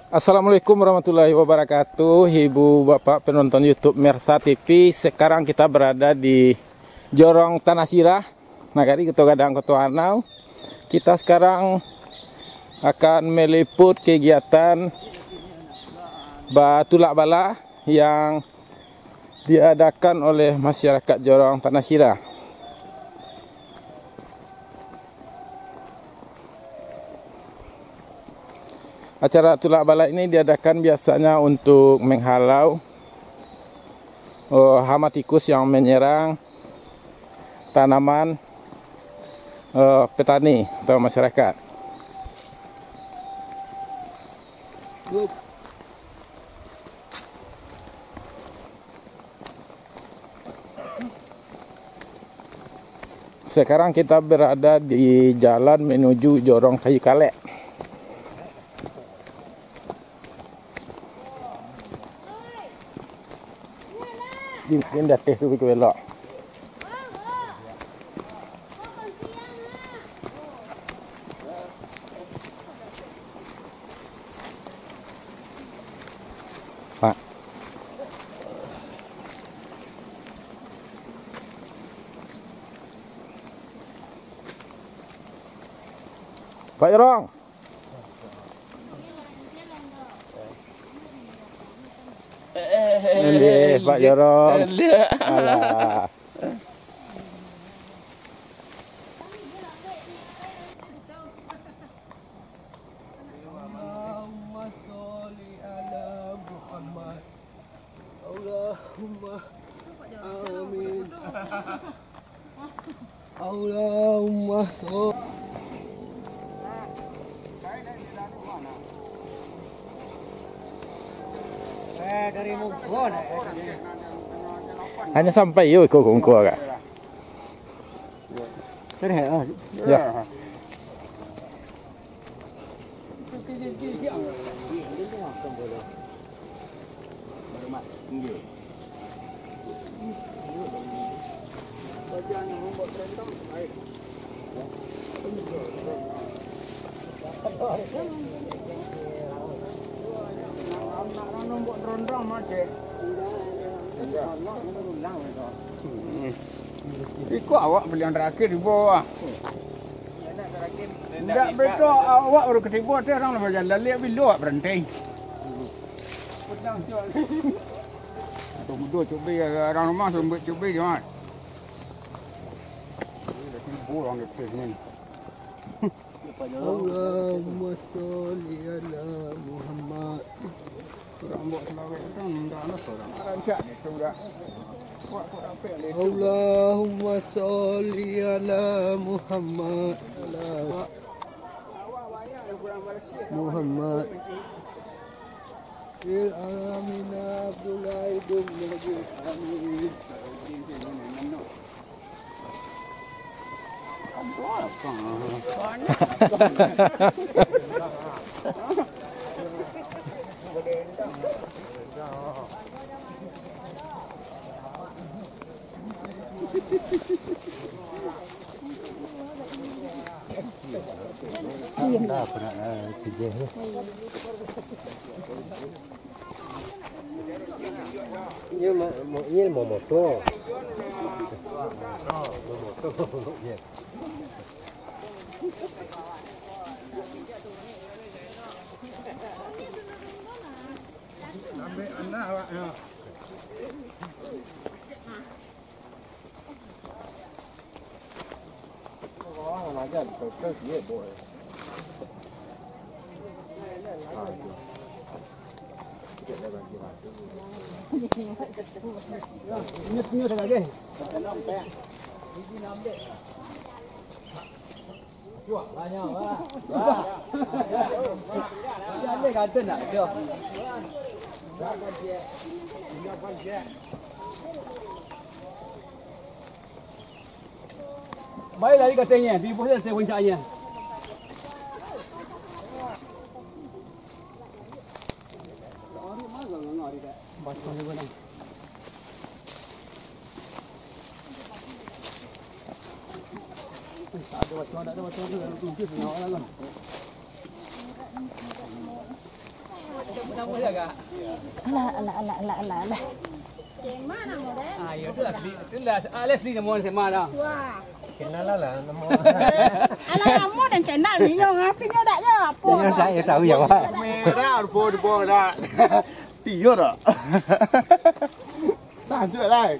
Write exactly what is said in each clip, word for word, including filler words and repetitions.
Assalamualaikum warahmatullahi wabarakatuh. Ibu bapak penonton YouTube Mersa T V, sekarang kita berada di Jorong Tanah Sirah, Nagari Kuto Gadang, Koto Anau. Kita sekarang akan meliput kegiatan batulak bala yang diadakan oleh masyarakat Jorong Tanah Sirah. Acara tulak bala ini diadakan biasanya untuk menghalau, eh, hama tikus yang menyerang tanaman, eh, petani atau masyarakat. Sekarang kita berada di jalan menuju Jorong Kayu Kalek. Di, di ateh tu, tu elok. Pak. Pak Jorong. Eh, Pak Jorong. Alah. Allahumma sholli ala Muhammad. Allahumma amin. Allahumma sholli. Hanyo sampai yo iko kungkua ka. Sudah, ah. Ya. Iko awak pilihan terakhir di bawah. Ndak betul, awak baru katibo, tu urang lah bajalan, liek bilo awak baranti. Atau mudo cubi, urang rumah sambut cubi, Mat. Tibo urang di ateh ni. Allahumma sholli ala Muhammad. Urang buek salawat tu, indak lah urang. Rancak ni tu dah. Kuat-kuat rapek lah tu. Allahumma sholli ala Muhammad. Ala Muhammad. Fil alamin Abdullah ibn Nabi Amin. Inyo ma-, ma-, inyo mamoto. Mamoto. Ambek anak awaknyo. Baik lari katonyo, di bawah tu puncaknyo. Nama dia, Kak? Alah, alah, alah, alah, alah, alah. Sema namo dia? Ah, ya, itulah asli. Itulah asli nama Sema dah. Wah. Kenal lah, lah, nama. Alah, nama dan channel ni, nyo ngapi nyo dak yo? Apa? Nyo dak yo tahu ya, Pak. Merah, rupa, rupa dak. Iya dak? Lanjut lah.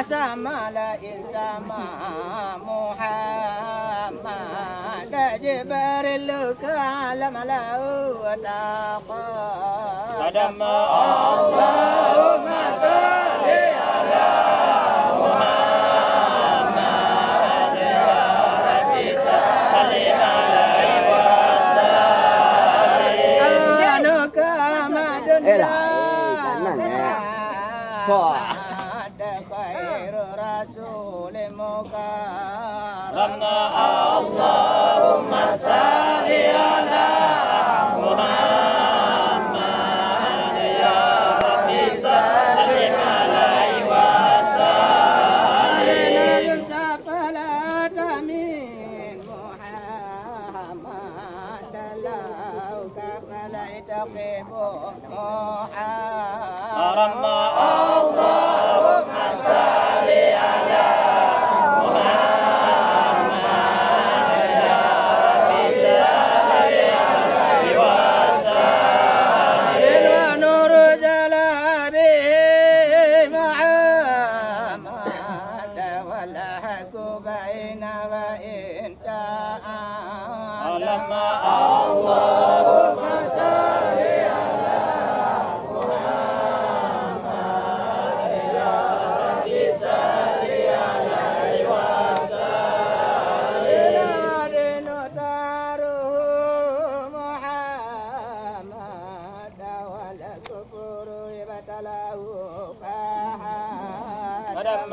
Sama lain sama Muhammad, Jibril ka alam lauta. Padam Allahumma salli ala Muhammad, ya Rabbi salli alaihi wa sallim. Anu ka madun. Eh, lah, eh, jangan, eh. Wah. Khairu Rasulil Mukarram. Allahumma salli ala Muhammad, ya Rabbi salli alaihi wa sallim. Syafa'atan min Muhammad, lau ka fala taqimu. Muhammad. Allahumma salli ala Muhammad, ya Rabbi salli alaihi wa sallim. Wa nuru jalabihi Muhammad, wal haqqu baina wa in Allahumma salli ala Muhammad, ya Rabbi salli alaihi wa sallim. Muhammad, wal kufru ibtalahu. Padam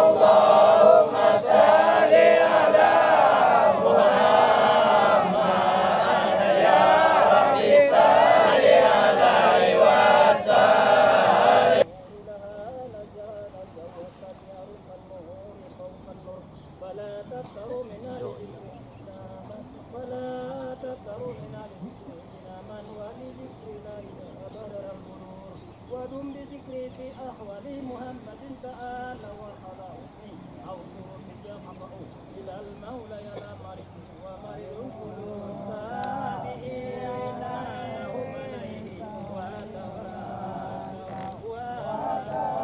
Allahumma salli ala Muhammad, ya Rabbi salli alaihi wa sallim. Wadum bizikri fi ahwali Muhammadin ta'ala wa qada'uhi. Autu fi jama'u ilal maula ya la maridu wa maridu qulub tabi'ina hum alaihi wa tawallahu wa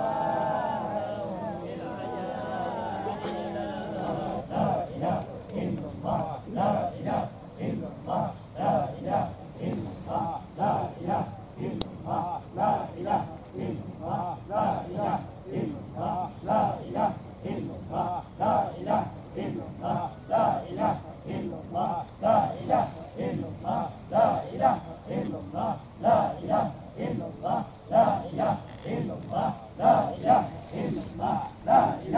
tawallahu bil ayati. La ilaha illallah, la ilaha illallah. La ilaha illallah, la ilaha illallah, la ilaha illallah, la ilaha illallah, la ilaha illallah, la ilaha illallah, la ilaha illallah, la ilaha illallah, la ilaha illallah. La ilaha illallah, la ilaha illallah,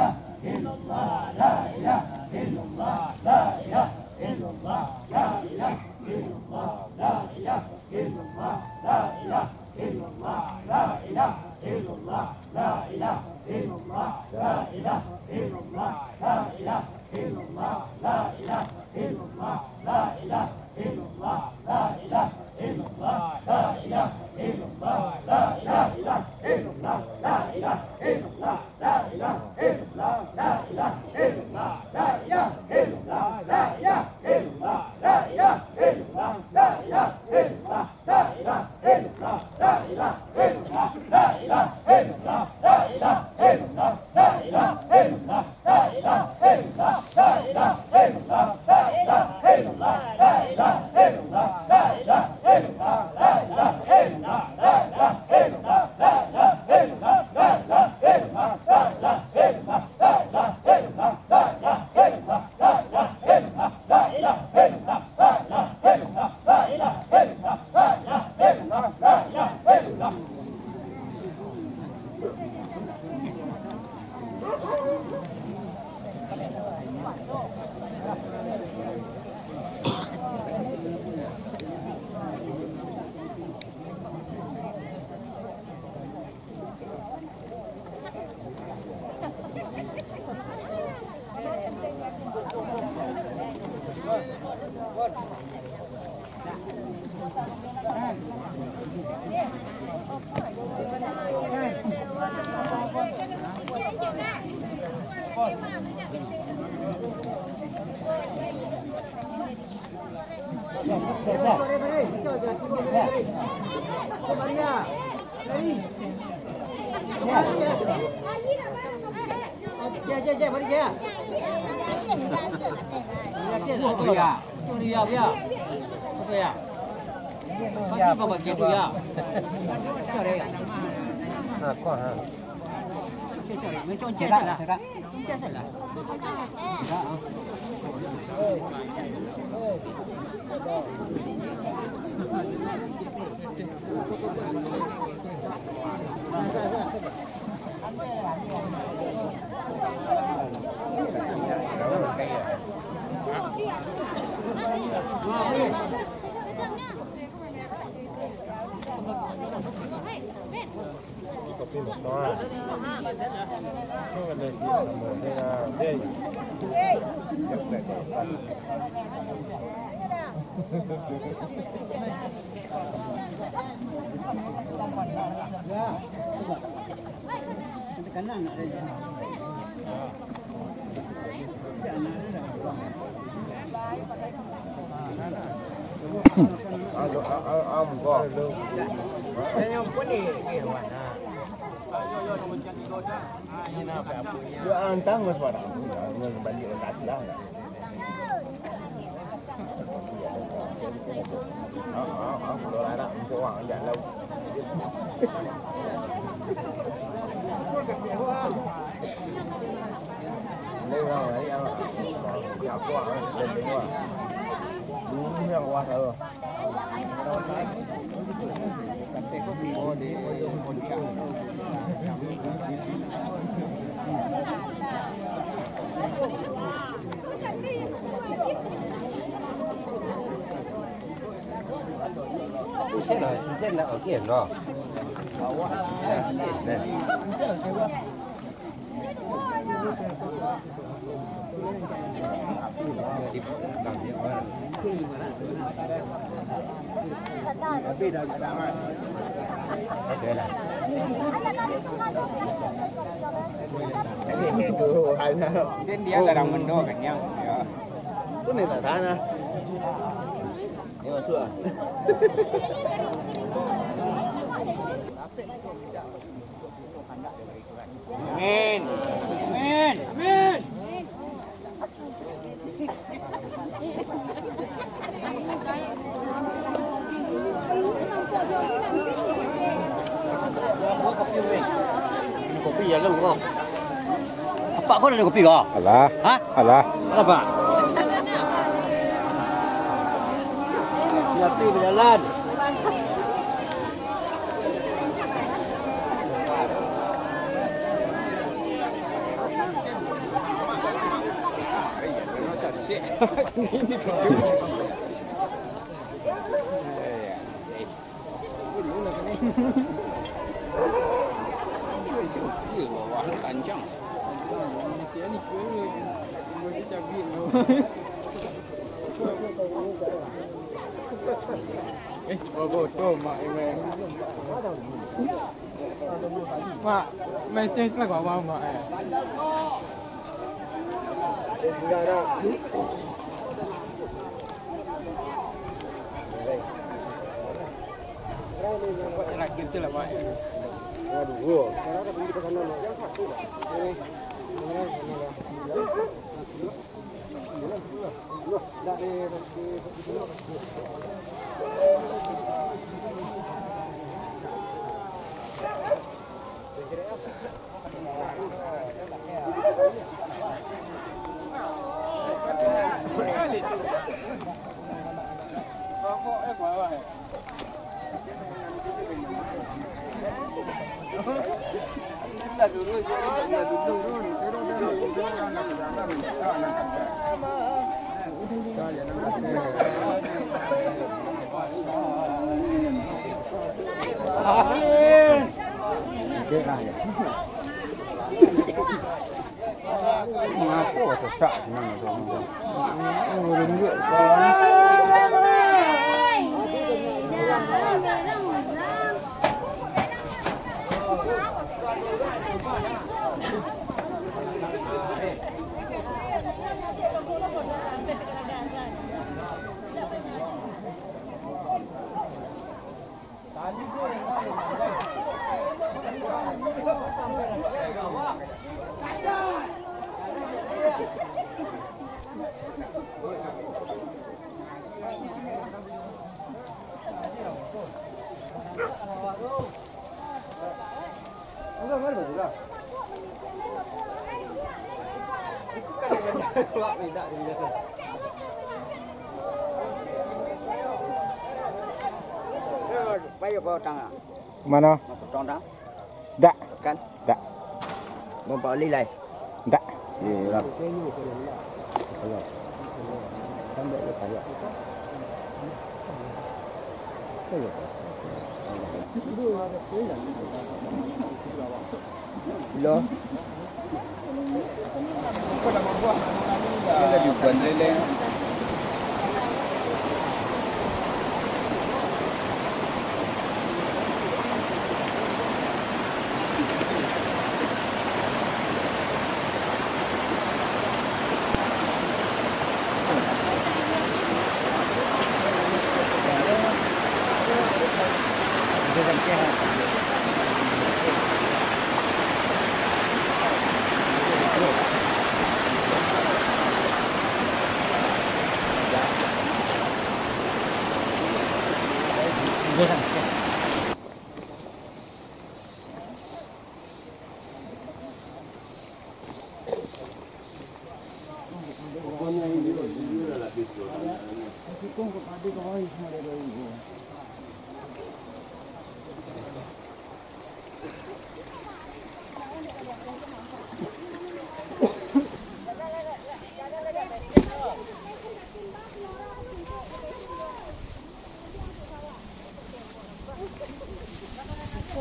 la ilaha illallah, la ilaha illallah, la ilaha illallah, la ilaha illallah, la ilaha illallah, la ilaha illallah, la ilaha illallah, la ilaha illallah, la ilaha illallah, la ilaha illallah, la ilaha illallah, la ilaha Mungkin dia jarang mendo, kenyang. Ya. Ini masuk ah. Amin. Amin. Amin. Kopi ya lu, kok. Apak ko ndak ado kopi ko? Alah. Ha? Alah. Alah, Pak. Hati-hati bajalan. Eh, bobo tu, mak, mak. Mak, meceh lah kau, mak, mak, eh. Terakhir tu lah, mak, eh. Aduh. Mangapo sesak sinan tu? Urang duduak kawan. Payo bawa tangan. Mano? Mapotong tang. Dak. Kan? Dak. Mau bali lai. Dak. Iya, iya. Sampai dia kayak. Kayak apa? Lo.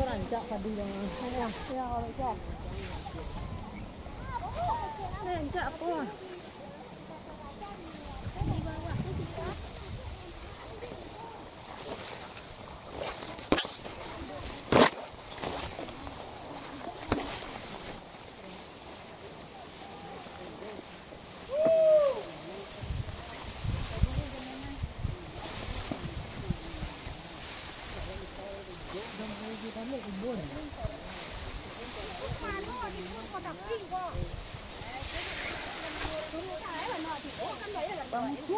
Rancak padi dong. Rancak apa?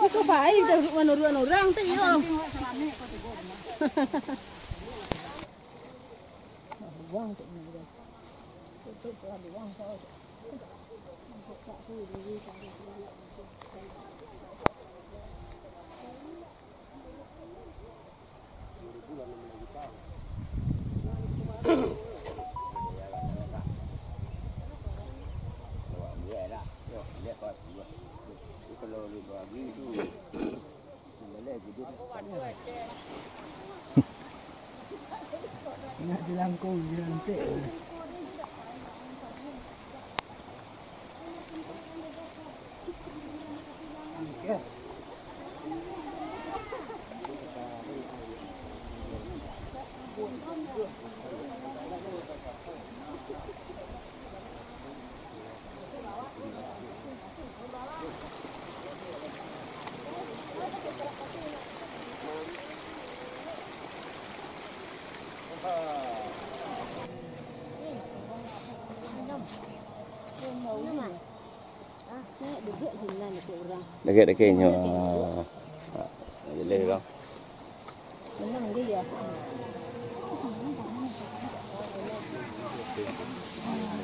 Itu baik dah, manuruan orang tu, yo. Nak dilangkung, dilantik. Dakek-dakek inyo. Ah, jaleh urang.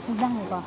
Sidang ko.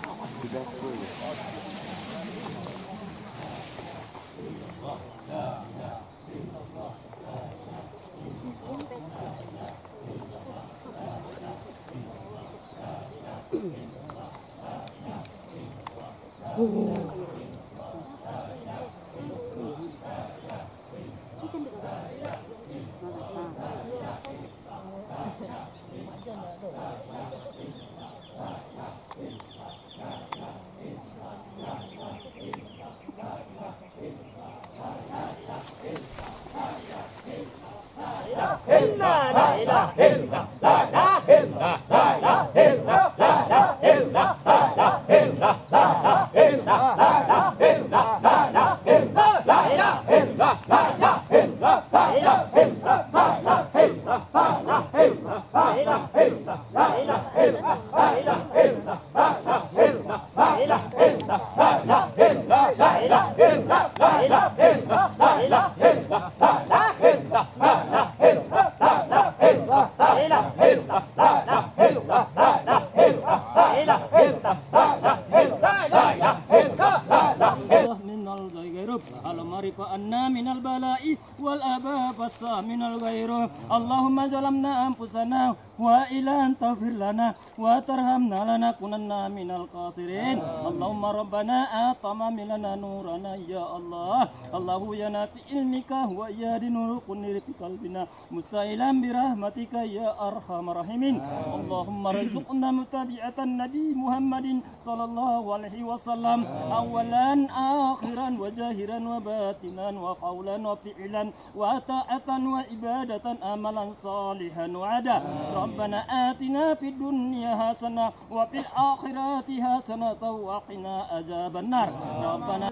minal ghaibi. Allahumma rfa anna minal bala'i wal abasa minal ghaibi. Allahumma zalamna anfusana wa illam taghfir lana wa tarhamna lanakunanna minal khasirin. Allahumma rabbana atmim lana nurana ya Allah. Allahu ya nafi ilmika wa ya dinuru kunir fi qalbina. Musta'ilan birahmatika ya arhamar rahimin. Allahumma rzuqna mutabi'atan Nabi Muhammadin sallallahu alaihi wasallam, awalan, akhiran, wa zahiran, wa batinan, wa qaulan, wa fi'lan, wa ta'atan, wa ibadatan, amalan salihan, wa ada. Rabbana atina fid dunya hasanah, wa fil akhirati hasanatan, wa qina azabannar. Rabbana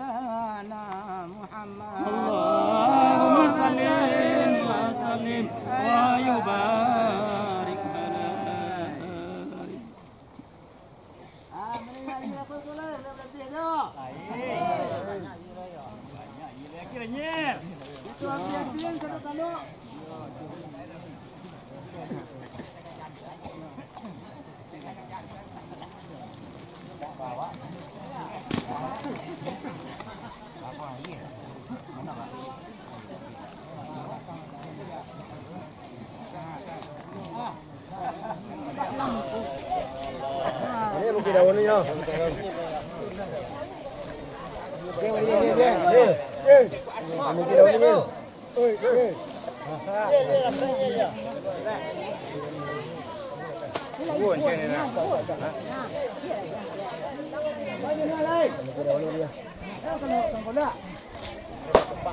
Allahumma salli wa sallim wa yubarik alaihi.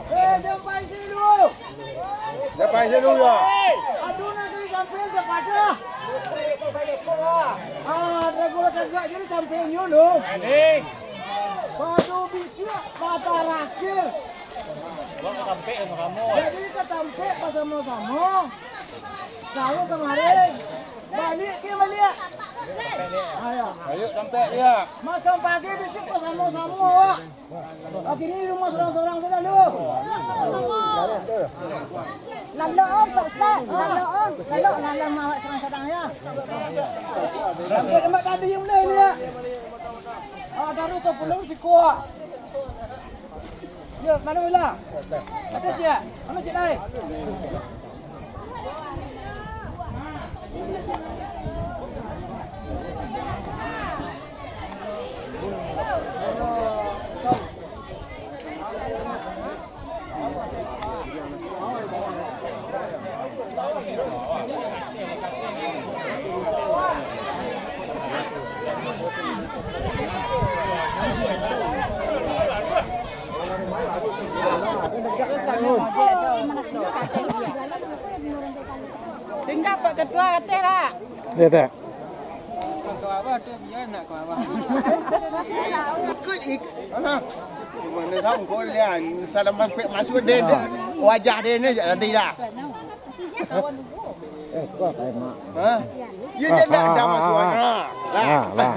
Eh, sampai sini dulu. Sampai sini dulu, ya. Aduh, nak jadi sampai sepadah. Ah, ada gula kagak jadi sampai dulu. Padu bisiak, patah rakir. Gua sampai sama kamu. Jadi kita sampai bersama-sama. Tahu kemarin. Balik ke balik. Ayo. Ayo sampai dia. Makan pagi besok bersama-sama. Akhirnya di rumah sorang-sorang saja lu. Lalu om, Pak Ustaz. Lalu om. Lalu, lalu mawak sorang-sorang ya. Sampai tempat tadi yang boleh ni ya. Ah, taruh ke pulau siko. Ya, mana Wila? Ada cik? Mana cik lain? Tinggal Pak Ketua, kateh lah. Ya, tak. Kau abah tu, biar nak kau abah. Ikut, ik-, alah. Mana tahu kau lian, salam aspek masuk dia, dia. Wajah dia ni, tadi dah. Eh, kau apa, Mak? Ha? Ya, dia dah, dah masuk, ah, ah. Lah. Ah, lah.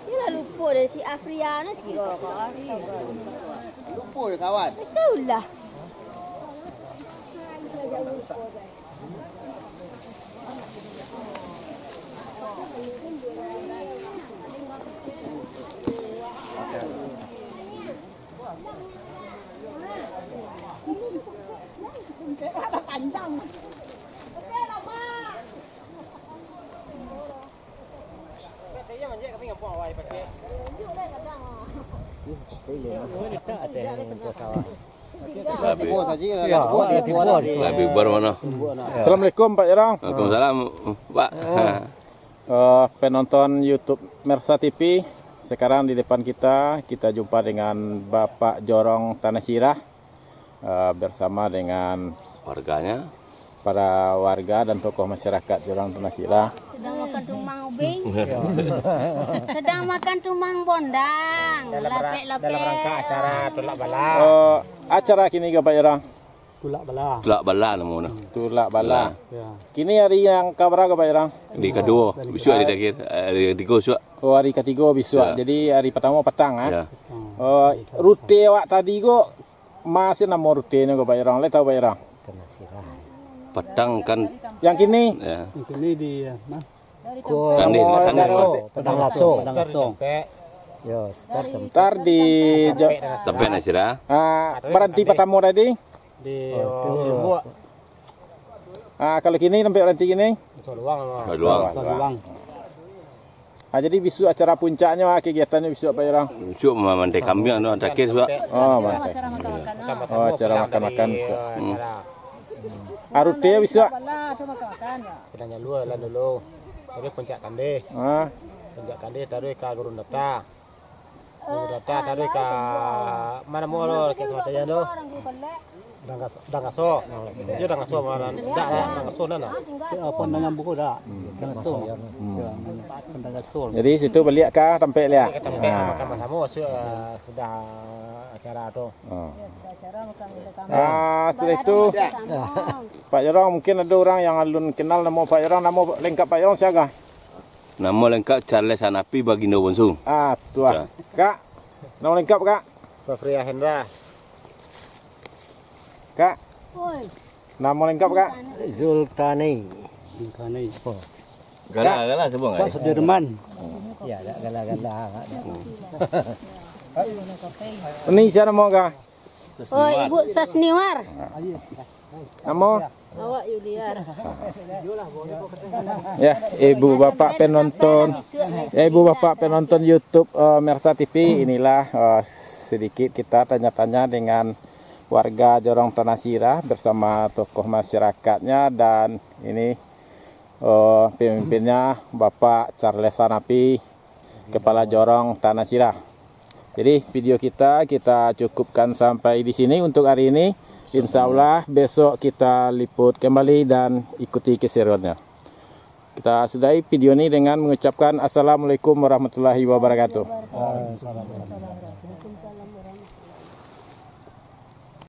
Dia lah lupa dari si Afriana, si kau, kau. Lupa ya, kawan? Betul lah. Panjang. Labiah, labiah buar mano? Assalamualaikum, Pak Jarang. Waalaikumsalam, Pak. Eh, penonton YouTube Mersa T V, sekarang di depan kita, kita jumpa dengan Bapak Jorong Tanah Sirah, eh, bersama dengan warganya, para warga dan tokoh masyarakat Jorong Tanah Sirah. Sedang makan Tumang ubing. Sedang makan tumang bondang. Dalam ra-, lapek-lapek. Dalam rangka acara tulak bala. Oh, acara kini ko, Pak Jorong? Tulak bala. Tulak bala namo tu. Tulak bala. Ya. Kini hari yang kabarapo, Pak Jorong? Hari kaduo. Bisuak hari terakhir. Hari katigo bisuak. Oh, hari katigo bisuak. Ya. Jadi hari pertama patang, ah. Ya. Oh, rute awak tadi ko, ma namo rute nyo ko, Pak Jorong? Lai tahu, Pak Jorong? Patang kan. Yang kini? Ya. Yang kini di, ya, nah. Ko Kandih, Kandih. Padang Laso. Padang Laso. Yo, start. Start di jo-, Tampek Nasira. Ah, baranti patamo tadi? Di, oh, Lumbuk. Ah, kalau kini sampai baranti kini? Di Soluang. Soluang. Soluang. Ah, jadi bisuak acara puncaknyo, ah, kegiatannyo bisuak, Pak Jorong? Bisuak ma-, mantai kambiang tu, terakhir bisuak. Oh, mantai. Acara makan-makan, ah. Oh, acara makan-makan bisuak. Hmm. Arute bisuak. Padang Jalua lah dulu. Taruih Puncak Kandih. Ah. Puncak Kandih taruih ka Gurun Data. Gurun Data taruih ka ma namo lo, dekat Samataya tu? Dangas-, Dangaso. Iyo, Dangaso, ma nan, dak lah, Dangaso nan lah. Apa nama buku dah? Dangaso. Hmm. Ya, Dangaso. Jadi situ baliak ka Tampek liak. Ka Tampek, ah, makan basamo, su-, eh, sudah acara tu. Oh. Ah, sudah itu, Pak Jorong, mungkin ado urang yang alun kenal namo Pak Jorong. Namo lengkap Pak Jorong sia ko? Namo lengkap Charles Hanafi Bagindo Bonsu. Ah, tu ah. Ya. Kak, namo lengkap, Kak? Safria Hendra. Kak, namo lengkap, Kak? Zulkarnain. Zulkarnain. Oh. Galak, galak, sebut Pak Sudirman. Ya, galak, galak, galak. Ini sia namo, Kak? Oh, Ibu Sasniwar. Namo? Awak Yuliar. Ya, ibu bapak penonton, ya, ibu bapak penonton YouTube, eh, Mersa T V, inilah, eh, sedikit kita tanya-tanya dengan warga Jorong Tanah Sirah bersama tokoh masyarakatnya, dan ini, eh, pemimpinnya Bapak Charles Hanafi, Kepala Jorong Tanah Sirah. Jadi, video kita, kita cukupkan sampai di sini untuk hari ini. Insya Allah, besok kita liput kembali dan ikuti keseruannya. Kita sudahi video ini dengan mengucapkan Assalamualaikum warahmatullahi wabarakatuh.